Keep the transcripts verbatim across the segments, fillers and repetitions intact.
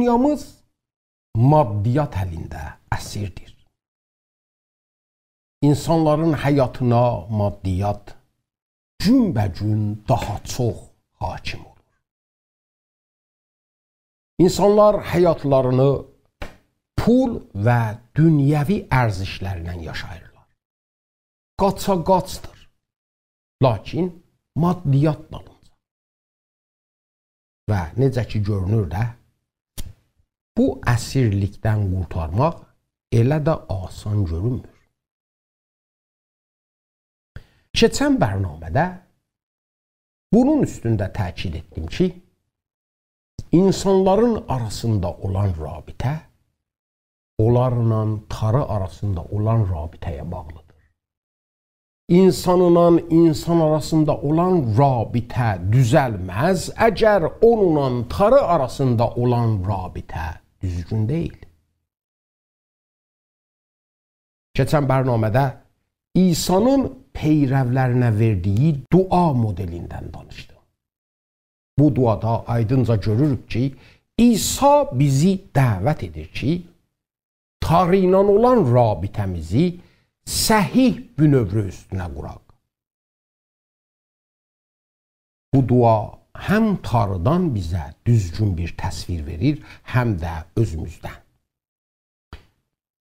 دونیامیز مادیات الینده اسیردیر. اینسانلارین حیاتینا مادیات گون‌به‌گون داها چوخ حاکم اولور. اینسانلار حیاتلارینی پول و دونیوی ارزشلرله یاشاییرلار. قاچا-قاچدیر. لاکین مادیات دالینجا. و نئجه کی گؤرونور ده، بو اسیرلیکدن قورتارماق ائله ده آسان گؤرونمور. کئچن برنامه‌ده بونون اوستونده تأکید ائتدیم کی، اینسانلارین آراسیندا اولان رابطه، اونلارلا تاری آراسیندا اولان رابطه‌یه باغلیدیر. اینسانلا اینسان آراسیندا اولان رابطه دوزلمز، اگر اونونلا تاری آراسیندا اولان رابطه دوزگون دئییل. کئچن برنامه‌ده عیسی‌نین پیرولرینه وئردیگی دعا مدلیندن دانیشدیم. بو دعادا آیدینجا گؤروروک کی، عیسی بیزی دعوت ائدیر کی، تاری ایله اولان رابطه‌میزی صحیح بونؤورو اوستونه قوراق. بو دعا هم تاریدان بیزه دوزگون بیر تصویر وئریر، هم ده اؤزوموزدن.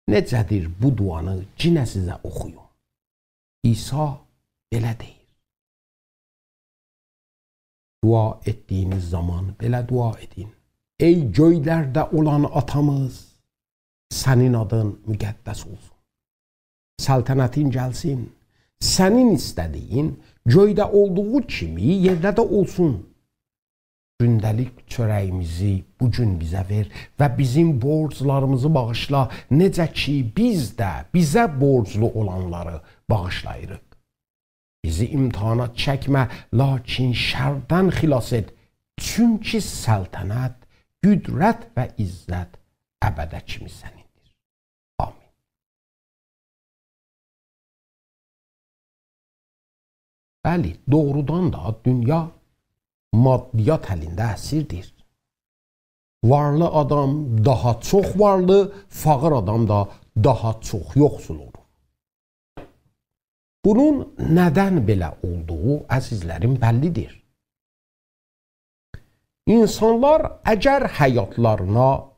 نئجه‌دیر بو دعانی یئنه سیزه اوخویوم. عیسی بئله دئییر: دعا ائتدیگینیز زامان بئله دعا ائدین: «ای گؤیلرده اولان آتامیز، سنین آدین مقدس اولسون. سلطنتین گلسین. سنین ایسته‌دیگین گؤیده اولدوغو کیمی یئرده ده اولسون. گونده‌لیک چؤره‌ییمیزی بو گون بیزه وئر و بیزیم بورجلاریمیزی باغیشلا، نئجه کی بیز ده بیزه بورجلو اولانلاری باغیشلاییریق. بیزی امتحانا چکمه، لاکین شردن خلاص ائت. چونکی سلطنت، قدرت و عزت ابده کیمی سنیندیر. آمین.» بلی، دوغرودان دا دونیا مادیات الینده اسیردیر. وارلی آدام داها چوخ وارلی، فاغیر آدام دا داها چوخ یوخسول اولور. بونون ندن بئله اولدوغو، عزیزلریم، بللیدیر. اینسانلار اگر حیاتلارینا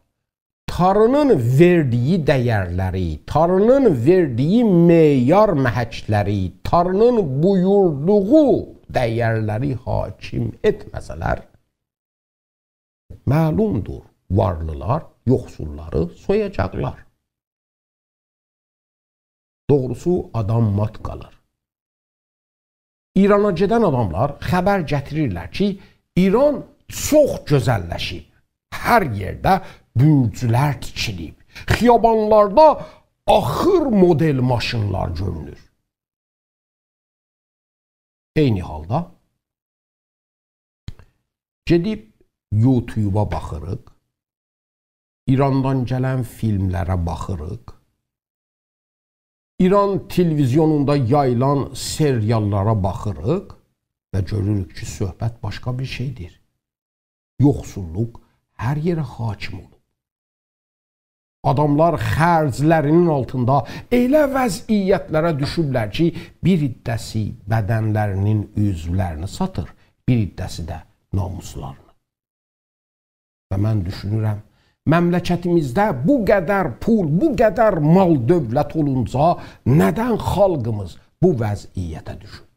تاری‌نین وئردیگی دَیَرلری، تاری‌نین وئردیگی معیار محکلری، تاری‌نین بویوردوغو دَیَرلری حاکم ائتمه‌سه‌لر، معلومدور، وارلیلار یوخسوللاری سویاجاقلار. دوغروسو، آدام مات قالیر. ایرانا گئدن آداملار خبر گتیریرلر کی، ایران چوخ گؤزللشیب. هر یئرده بورجلر تیکیلیب. خیابانلاردا آخیر مدل ماشینلار گؤرونور. عینی حالدا گئدیب یوتیوبا باخیریق، ایراندان گلن فیلملره باخیریق، ایران تلویزیونوندا یاییلان سریاللارا باخیریق و گؤروروک کی، صحبت باشقا بیر شئیدیر. یوخسوللوق هر یئره حاکم اولوب. آداملار خرجلرینین آلتیندا ائله وضعیتلره دوشوبلر کی، بیر عده‌سی بدنلرینین عضولرینی ساتیر، بیر عده‌سی ده ناموسلارینی. و من دوشونورم، مملکتیمیزده بو قدر پول، بو قدر مال دؤولت اولونجا ندن خالقیمیز بو وضعیته دوشوب؟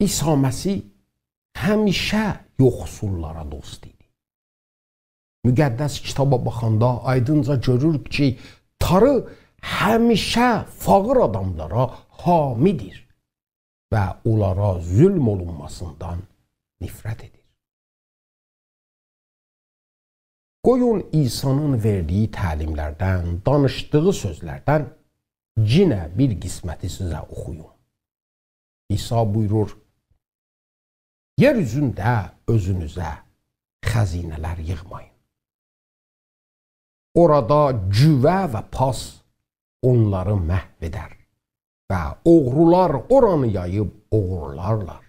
عیسی مسیح همیشه یوخسوللارا دوست ایدی. مقدس کیتابا باخاندا آیدینجا گؤروروک کی، تاری همیشه فاغیر آداملارا حامیدیر و اونلارا ظلم اولونماسیندان نفرت ائدیر. قویون عیسی‌نین وئردیگی تعلیملردن، دانیشدیغی سؤزلردن یئنه بیر قسمتی سیزه اوخویوم. عیسی بویورور: «یئر اوزونده اؤزونوزه خزینه‌لر ییغمایین. اورادا گووه و پاس اونلاری محو ائدر و اوغرولار اورانی یاییب اوغورلارلار.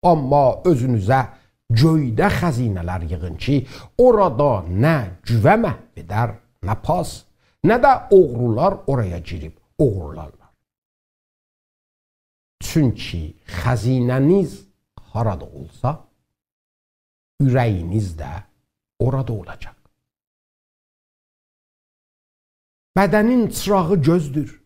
آمما اؤزونوزه گؤیده خزینه‌لر ییغین کی، اورادا نه گووه محو ائدر، نه پاس، نه ده اوغرولار اورایا گیریب اوغورلارلار. چونکی خزینه‌نیز هارادا اولسا، اوره‌یینیز ده اورادا اولاجاق. بدنین چیراغی گؤزدور.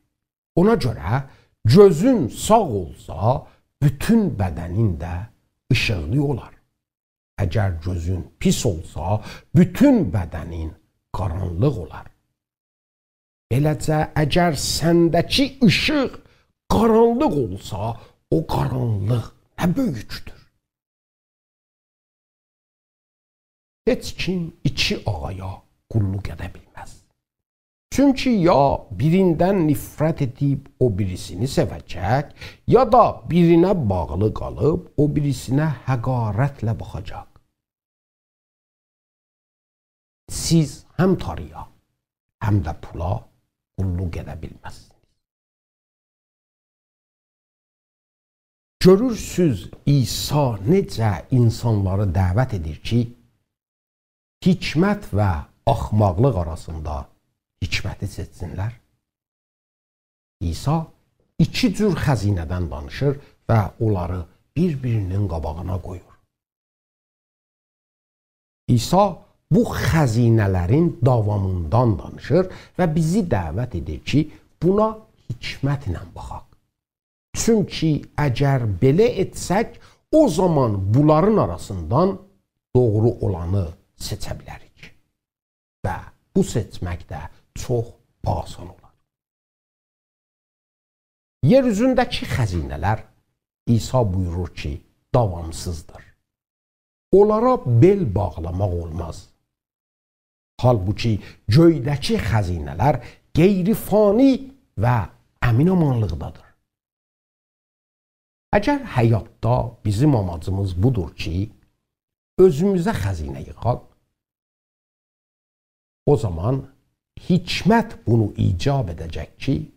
اونا گؤره گؤزون ساغ اولسا، بوتون بدنین ده ایشیقلی اولار. اگر گؤزون پیس اولسا، بوتون بدنین قارانلیق اولار. بئله‌جه، اگر سنده‌کی ایشیق قارانلیق اولسا، او قارانلیق نه بؤیوکدور. هئچ کیم ایکی آغایا قوللوق ائده بیلمز. چونکی یا بیریندن نفرت ائدیب او بیریسینی سئوه‌جک، یا دا بیرینه باغلی قالیب او بیریسینه حقارتله باخاجاق. سیز هم تاری‌یا، هم ده پولا قوللوق ائده بیلمزسینیز. گؤرورسوز، عیسی نئجه اینسانلاری دعوت ائدیر کی، حکمت و احمقلیق آراسیندا حکمتی سئچسینلر؟ عیسی ایکی جور خزینه‌دن دانیشیر و اونلاری بیر-بیرینین قاباغینا قویور. عیسی بو خزینه‌لرین داوامیندان دانیشیر و بیزی دعوت ائدیر کی، بونا حکمتله باخاق. چونکی اگر بئله ائتسک، او زامان بونلارین آراسیندان دوغرو اولانی سئچه بیلریک. و بو سئچمک ده چوخ آسان اولار. یئر اوزونده‌کی خزینه‌لر، عیسی بویورور کی، داوامسیزدیر. اونلارا بئل باغلاماق اولماز. حالبوکی گؤیده‌کی خزینه‌لر غیرفانی و امین-آمانلیقدادیر. اگر حیاتدا بیزیم آماجیمیز بودور کی، اؤزوموزه خزینه ییغاق، او زامان حکمت بونو ایجاب ائده‌جک کی،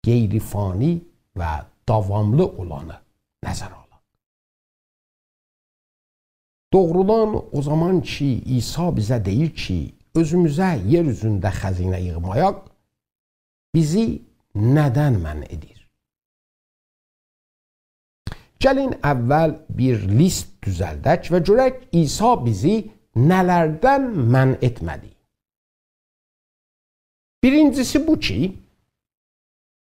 غیرفانی و داواملی اولانی نظره آلاق. دوغرودان، او زامان کی، عیسی بیزه دئییر کی، اؤزوموزه یئر اوزونده خزینه ییغمایاق، بیزی ندن منع ائدیر؟ گلین اول بیر لیست دوزلدک و گؤرک عیسی بیزی نه‌لردن منع ائتمه‌دی. بیرینجیسی بو کی،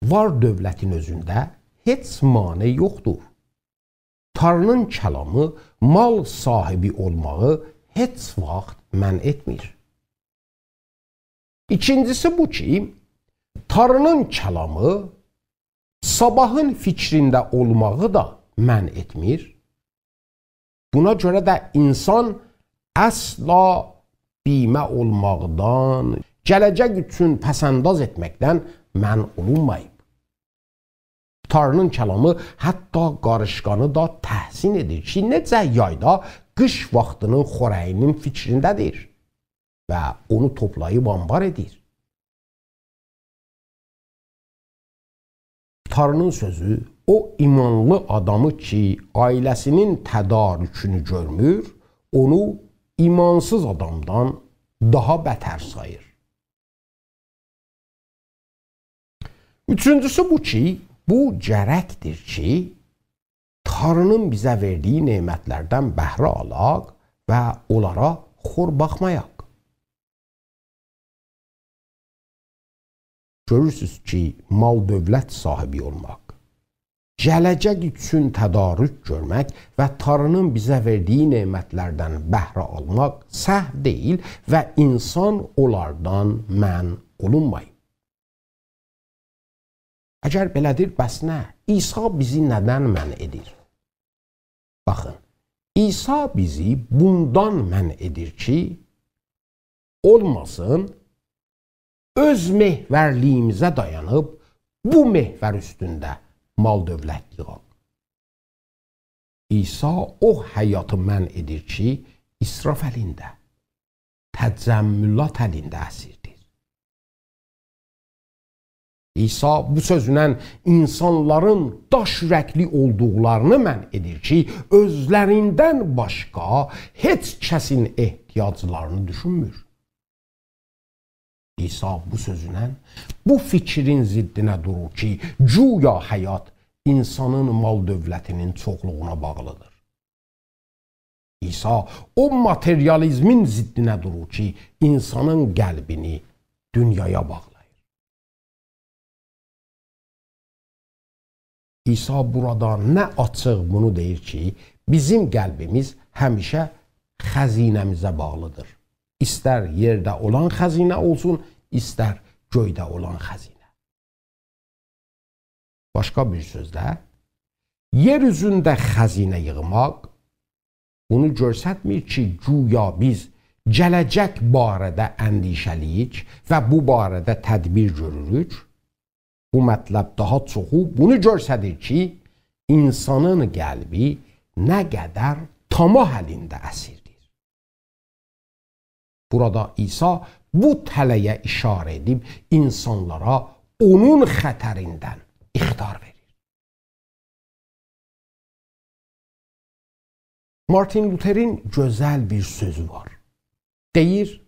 وار دؤولتین اؤزونده هئچ مانع یوخدور. تانری‌نین کلامی مال صاحیبی اولماغی هئچ واخت منع ائتمیر. ایکینجیسی بو کی، تانری‌نین کلامی صاباحین فیکرینده اولماغی دا منع ائتمیر. بونا گؤره ده اینسان اصلا بیمه اولماقدان، گله‌جک اوچون پس‌انداز ائتمکدن منع اولونماییب. تانری‌نین کلامی حتی قاریشقانی دا تحسین ائدیر کی، نئجه یایدا قیش واختینین خؤره‌یینین فیکرینده‌دیر و اونو توپلاییب آنبار ائدیر. تانری‌نین سؤزو، او ایمانلی آدامی کی، عائله‌سینین تدارکونو گؤرمور، اونو ایمانسیز آدامدان داها بتر ساییر. اوچونجوسو بو کی، بو گرکدیر کی، تانری‌نین بیزه وئردیگی نعمتلردن بهره آلاق و اونلارا خور باخمایاق. گؤرورسوز کی، مال دؤولت صاحیبی اولماق، گله‌جک اوچون تدارک گؤرمک و تانری‌نین بیزه وئردیگی نعمتلردن بهره آلماق سهو دئییل و اینسان اونلاردان منع اولونماییب. اگر بئله‌دیر، بس نه؟ عیسی بیزی ندن منع ائدیر؟ باخین، عیسی بیزی بوندان منع ائدیر کی، اولماسین، اؤز محورلیگیمیزه دایانیب بو محور اوستونده مال دؤولت ییغاق. عیسی او حیاتی منع ائدیر کی، اسراف الینده، تجملات الینده اسیردیر. عیسی بو سؤزونن اینسانلارین داش اورکلی اولدوقلارینی منع ائدیر کی، اؤزلریندن باشقا هئچ کسین احتیاجلارینی دوشونمور. عیسی بو سؤزونن بو فیکرین ضدینه دورور کی، گویا حیات اینسانین مال-دؤولتینین چوخلوغونا باغلیدیر. عیسی او ماتریالیزمین ضدینه دورور کی، اینسانین قلبینی دونیایا باغلاییر. عیسی بورادا نه آچیق بونو دئییر کی، بیزیم قلبیمیز همیشه خزینه‌میزه باغلیدیر. ایستر یئرده اولان خزینه اولسون، ایستر گؤیده اولان خزینه. باشقا بیر سؤزله، یئر اوزونده خزینه ییغماق بونو گؤسترمیر کی، گویا بیز گله‌جک باره‌ده اندیشه‌لی‌ییک و بو باره‌ده تدبیر گؤروروک. بو مطلب داها چوخو بونو گؤستریر کی، اینسانین قلبی نه قدر طمع الینده اسیردیر. بورادا عیسی بو تله‌یه ایشاره ائدیب اینسانلارا اونون خطریندن اخطار وئریر. مارتین لوترین گؤزل بیر سؤزو وار. دئییر،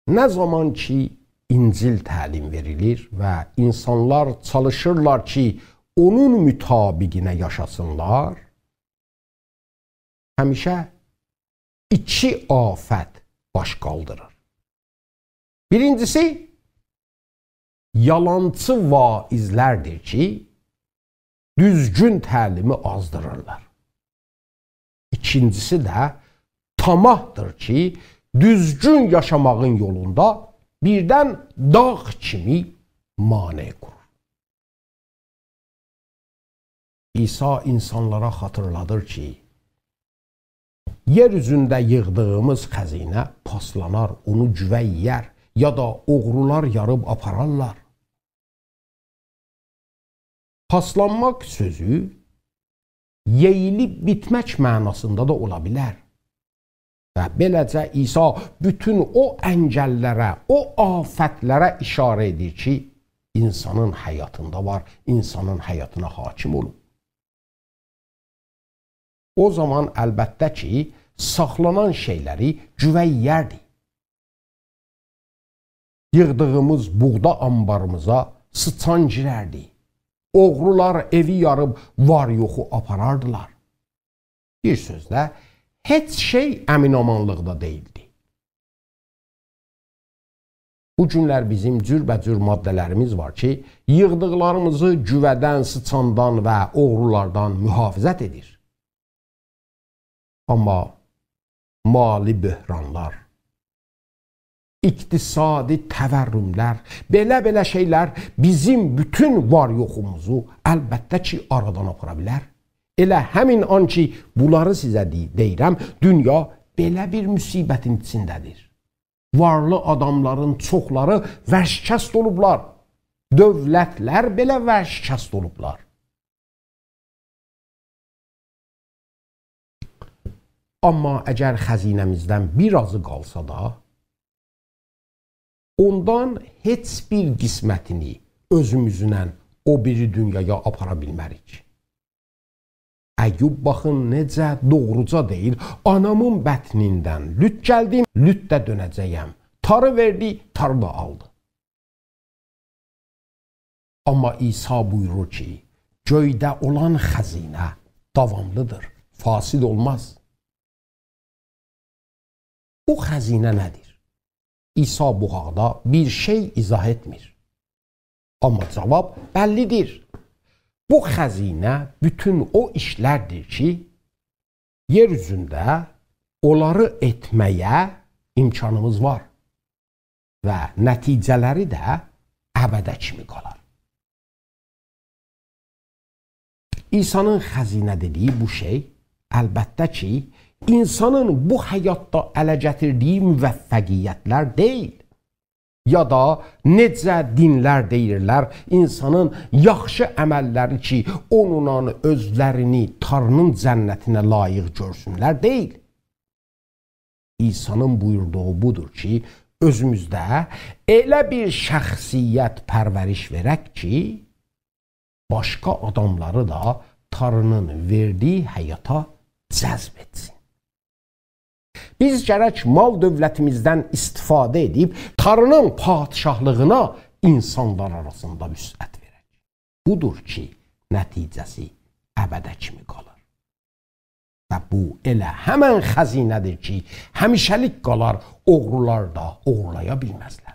نه زامان کی، انجیل تعلیم وئریلیر و اینسانلار چالیشیرلار کی، اونون مطابقینه یاشاسینلار، همیشه ایکی آفت باش قالدیریر. بیرینجیسی، یالانچی واعظلردیر کی، دوزگون تعلیمی آزدیریرلار. ایکینجیسی ده طمعدیر کی، دوزگون یاشاماغین یولوندا بیردن داغ کیمی مانع قورور. عیسی اینسانلارا خاطیرلادیر کی، یئر اوزونده ییغدیغیمیز خزینه پاسلانار، اونو گووه یئیر، یا دا اوغرولار یاریب آپارارلار. پاسلانماق سؤزو یئییلیب بیتمک معناسیندا دا اولا بیلر. و بئله‌جه عیسی بوتون او انگللره، او آفتلره ایشاره ائدیر کی، اینسانین حیاتیندا وار، اینسانین حیاتینا حاکم اولوب. او زامان البته کی، ساخلانان شئیلری گووه یئیردی. ییغدیغیمیز بوغدا آنباریمیزا سیچان گیرردی. اوغرولار ائوی یاریب وار-یوخو آپاراردیلار. بیر سؤزله، هئچ شئی امین-آمانلیقدا دئییلدی. بو گونلر بیزیم جوربه‌جور ماده‌لریمیز وار کی، ییغدیقلاریمیزی گووه‌دن، سیچاندان و اوغرولاردان محافظت ائدیر. آمما مالی بحرانلار، اقتصادی تورملر، بئله-بئله شئیلر بیزیم بوتون وار-یوخوموزو البته کی، آرادان آپارا بیلر. ائله همین آن کی، بونلاری سیزه دئ-، دئییرم، دونیا بئله بیر مصیبتین ایچینده‌دیر. وارلی آداملارین چوخلاری ورشکست اولوبلار. دؤولتلر بئله ورشکست اولوبلار. آمما اگر خزینه‌میزدن بیر آزی قالسا دا، اوندان هئچ بیر قسمتینی اؤزوموزونن او بیری دونیایا آپارا بیلمه‌ریک. ایوب باخین نئجه دوغروجا دئییر: «آنامین بطنیندن لوت گلدیم، لوت ده دؤنه‌جه‌یم. تاری وئردی، تاری دا آلدی.» آمما عیسی بویورور کی، گؤیده اولان خزینه داواملیدیر، فاسد اولماز. بو خزینه نه‌دیر؟ عیسی بو حاقدا بیر شئی ایضاح ائتمیر. آمما جاواب بللیدیر. بو خزینه بوتون او ایشلردیر کی، یئر اوزونده اونلاری ائتمه‌یه امکانیمیز وار و نتیجه‌لری ده ابده کیمی قالار. عیسی‌نین خزینه دئدیگی بو شئی، البته کی، اینسانین بو حیاتدا اله گتیردیگی موفقیت‌لر دئییل. یا دا نئجه دین‌لر دئییرلر، اینسانین یاخشی عمل‌لری کی، اونونلا اؤزلرینی تاری‌نین جنتینه لایق گؤرسونلر، دئییل. عیسی‌نین بویوردوغو بودور کی، اؤزوموزده ائله بیر شخصیت پرورش وئرک کی، باشقا آداملاری دا تاری‌نین وئردیگی حیاتا جذب ائتسین. بیز گرک مال دؤولتیمیزدن استفاده ائدیب تاری‌نین پادشاهلیغینا اینسانلار آراسیندا وسعت وئرک. بودور کی، نتیجه‌سی ابده کیمی قالار. و بو ائله همن خزینه‌دیر کی، همیشه‌لیک قالار، اوغرولار دا اوغورلایا بیلمزلر.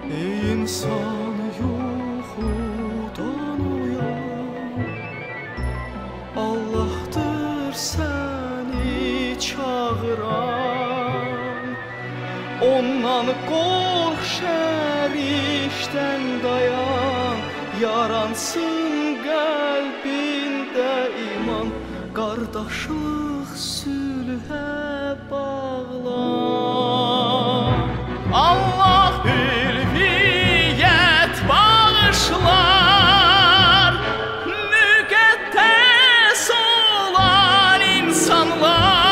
ای انسان، یوخودان اویان، آللاهدیر سنی چاغیران. اوندان قورخ، شریکدن دایان، یارانسین قلبینده ایمان، قارداشلیق، صلحه باغلان. آللاه علویت باغیشلار، مقدس اولان اینسانلار.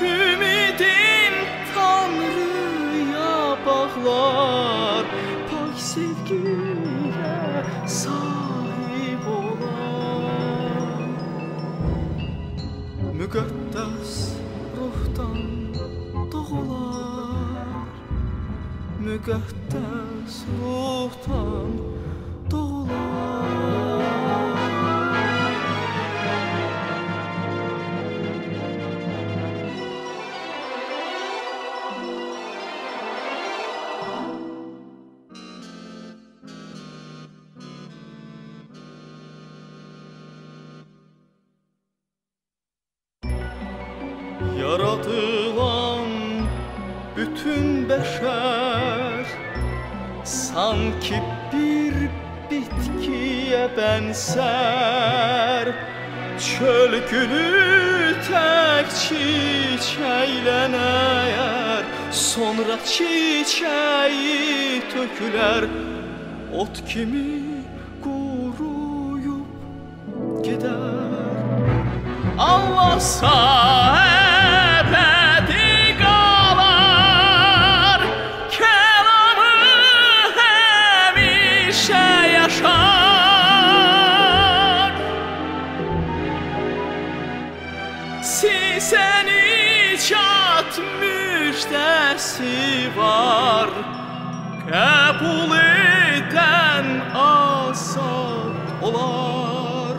اومیدین تانرییا باغلار، پاک سئوگی‌یه صاحیب اولان. مقدس روحدان دوغولار، مقدس روحدان دوغولار. یارادیلان بوتون بشر سانکی بیر بیتکی‌یه بنزر. چؤل گولو تک چیچکلنر، سونرا چیچگی تؤکولر، اوت کیمی قورویوب گئدر. آللاهسا ابدی قالار، کلامی همیشه یاشار. سیزه نجات مژده‌سی وار، قبول ائدن آزاد اولار.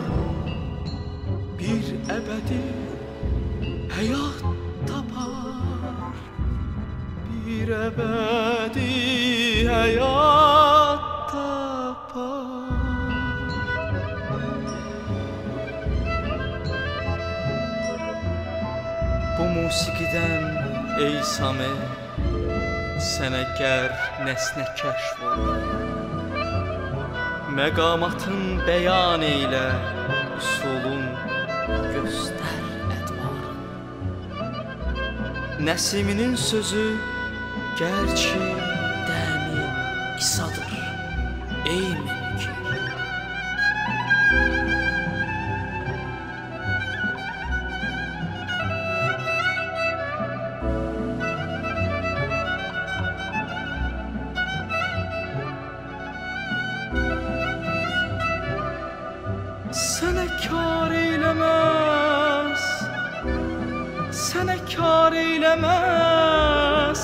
بیر ابدی حیات تاپار، بیر ابدی حیات تاپار. بو موسیقی‌دن، ای سامع، سنه قرب نسنه کشف اولدو. مقاماتین بیان ائیله، اصولون گؤستر، ادوارین. نسیمی‌نین سؤزو گرچی دمی عیسادیر، ای منکر. سنه کار ائیله‌مز، سنه کار ائیله‌مز،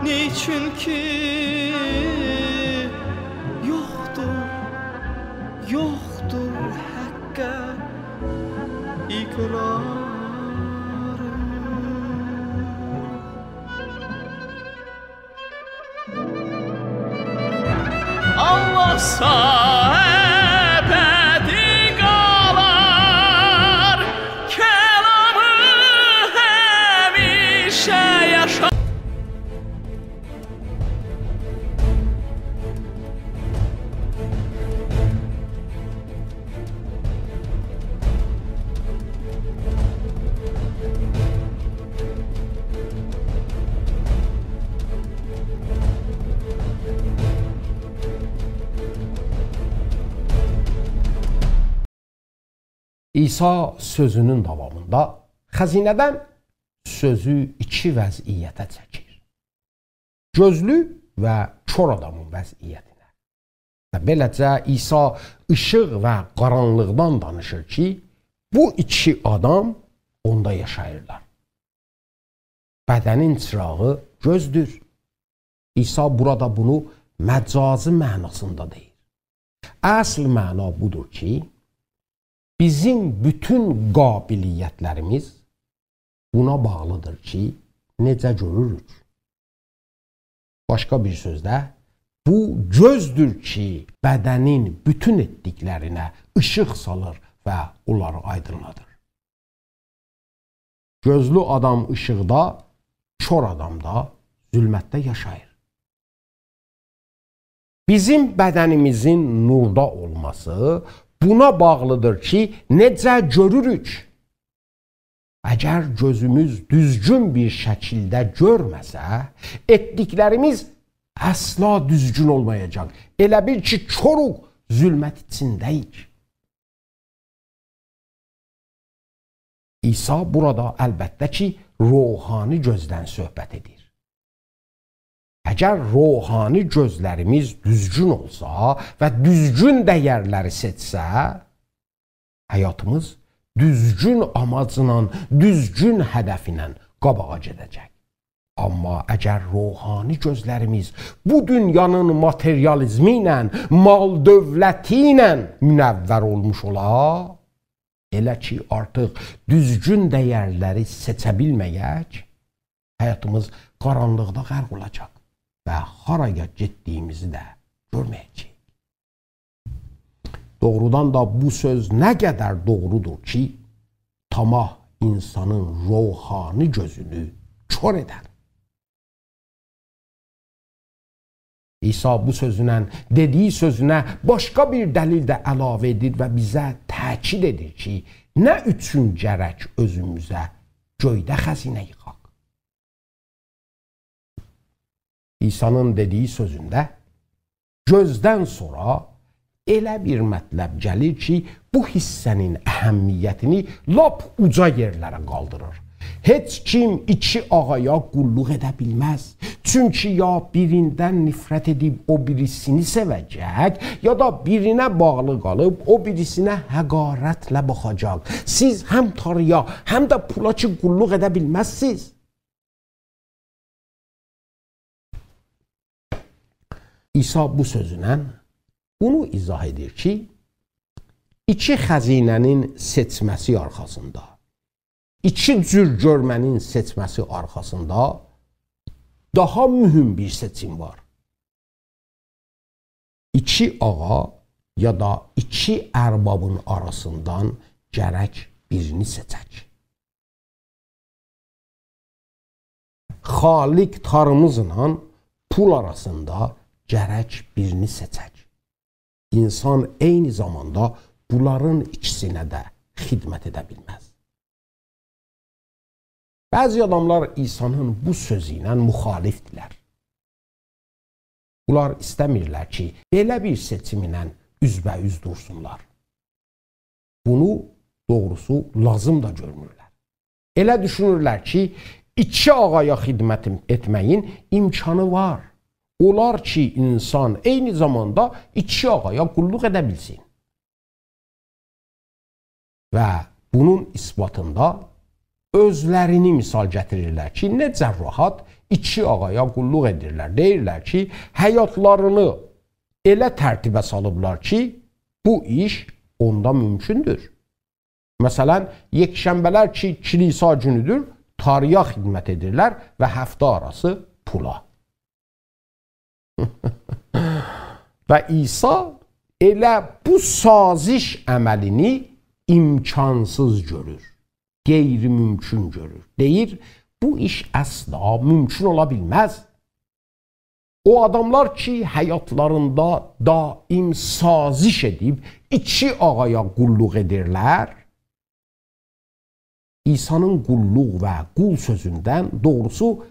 نیچون کی یوخدور، یوخدور حقه اقرارین. آللاه سا ابدی قالار، کلامی همیشه یاشار. عیسی سؤزونون داوامیندا خزینه‌دن سؤزو ایکی وضعیته چکیر. گؤزلو و کور آدامین وضعیتینه. و بئله‌جه عیسی ایشیق و قارانلیقدان دانیشیر کی، بو ایکی آدام اوندا یاشاییرلار. بدنین چیراغی گؤزدور. عیسی بورادا بونو مجازی معناسیندا دئییر. اصل معنا بودور کی، بیزیم بوتون قابلیت‌لریمیز بونا باغلیدیر کی، نئجه گؤروروک. باشقا بیر سؤزله، بو گؤزدور کی، بدنین بوتون ائتدیکلرینه ایشیق سالیر و اونلاری آیدینلادیر. گؤزلو آدام ایشیقدا، کور آدام دا ظلمتده یاشاییر. بیزیم بدنیمیزین نوردا اولماسی بونا باغلیدیر کی، نئجه گؤروروک. اگر گؤزوموز دوزگون بیر شکیلده گؤرمه‌سه، ائتدیکلریمیز اصلا دوزگون اولمایاجاق. ائله بیل کی، کوروق، ظلمت ایچینده‌ییک. عیسی بورادا البته کی، روحانی گؤزدن صحبت ائدیر. اگر روحانی گؤزلریمیز دوزگون اولسا و دوزگون دیرلری سئچسه، حیاتیمیز دوزگون آماجلا، دوزگون هدفله قاباغا گئده‌جک. آمما اگر روحانی گؤزلریمیز بو دونیانین ماتریالیزمی ایله، مال دؤولتی ایله منور اولموش اولا، ائله کی آرتیق دوزگون دیرلری سئچه بیلمه‌یک، حیاتیمیز قارانلیقدا غرق اولاجاق و هارایا گئتدیییمیزی ده گؤرمه‌یه‌جه‌ییک. دوغرودان دا بو سؤز نه قدر دوغرودور کی، طمع اینسانین روحانی گؤزونو کور ائدر. عیسی بو سؤزونن، دئدییی سؤزونه باشقا بیر دلیل ده علاوه ائدیر و بیزه تأکید ائدیر کی، نه اوچون گرک اؤزوموزه گؤیده خزینه ییغاق. عیسی‌نین دئدییی سؤزونده گؤزدن سونرا ائله بیر مطلب گلیر کی، بو حیصه‌نین اهمیتینی لاپ اوجا یئرلره قالدیریر. هئچ کیم ایکی آغایا قوللوق ائده بیلمز. چونکی یا بیریندن نفرت ائدیب او بیریسینی سئوه‌جک، یا دا بیرینه باغلی قالیب او بیریسینه حقارتله باخاجاق. سیز هم تاری‌یا، هم ده پولا کی قوللوق ائده بیلمزسینیز. عیسی بو سؤزونن بونو ایضاح ائدیر کی، ایکی خزینه‌نین سئچمه‌سی آرخاسیندا، ایکی جور گؤرمه‌نین سئچمه‌سی آرخاسیندا داها مهم بیر سئچیم وار. ایکی آغا یا دا ایکی اربابین آراسیندان گرک بیرینی سئچک. خالق تاریمیزلا پول آراسیندا گرک بیرینی سئچک. اینسان عینی زاماندا بونلارین ایکیسینه ده خدمت ائده بیلمز. بعضی آداملار عیسی‌نین بو سؤزو ایله مخالفدیرلر. بونلار ایسته‌میرلر کی، بئله بیر سئچیم ایله اوزبه‌اوز دورسونلار. بونو، دوغروسو، لازیم دا گؤرمورلر. ائله دوشونورلر کی، ایکی آغایا خدمت ائتمه‌یین امکانی وار. اولار کی، اینسان عینی زاماندا ایکی آغایا قوللوق ائده بیلسین. و بونون اثباتیندا اؤزلرینی مثال گتیریرلر کی، نئجه راحت ایکی آغایا قوللوق ائدیرلر. دئییرلر کی، حیاتلارینی ائله ترتیبه سالیبلار کی، بو ایش اوندا ممکندور. مثلا، یکشنبه‌لر کی، کلیسا گونودور، تاری‌یا خدمت ائدیرلر و هفته آراسی پولا. و عیسی ائله بو سازش عملینی امکانسیز گؤرور، غیرممکن گؤرور. دئییر، بو ایش اصلا ممکن اولا بیلمز. او آداملار کی، حیاتلاریندا دائم سازش ائدیب ایکی آغایا قوللوق ائدیرلر، عیسی‌نین قوللوق و قول سؤزوندن دوغروسو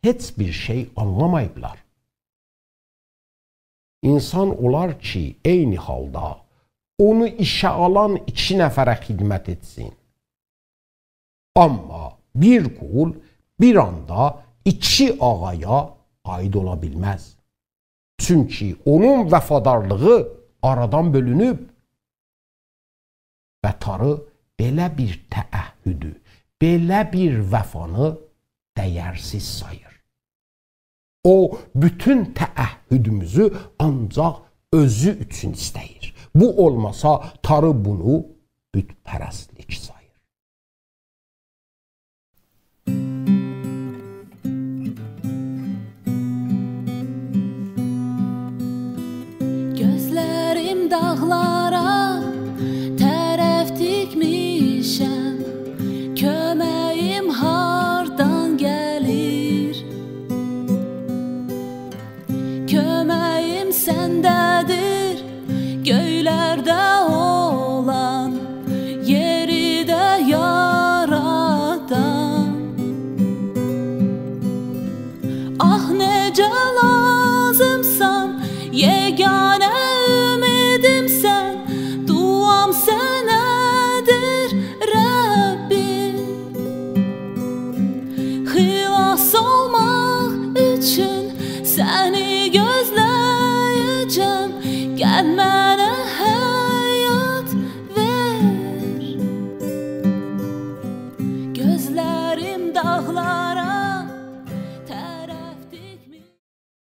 هئچ بیر شئی آنلاماییبلار. اینسان اولار کی، عینی حالدا اونو ایشه آلان ایکی نفره خدمت ائتسین. آمما بیر قول بیر آندا ایکی آغایا عایید اولا بیلمز. چونکی اونون وفادارلیغی آرادان بؤلونوب. و تاری بئله بیر تعهدو، بئله بیر وفانی دَیرسیز ساییر. او، بوتون تعهدوموزو آنجاق اؤزو اوچون ایسته‌ییر. بو اولماسا، تاری بونو بت‌پرستلیک ساییر. گؤزلریم داغلارا طرف تیکمیشم، کؤمه‌ییم هاردان گلیر؟ کؤمه‌ییم سنده‌دیر، گؤیلرده اولان، یئری ده یارادان. آه، نئجه لازیمسان، یگانه امیدیمسن، دعام سنه‌دیر، ربّیم. خلاص اولماق اوچون سنی گؤزله‌یه‌جم، قلبیمه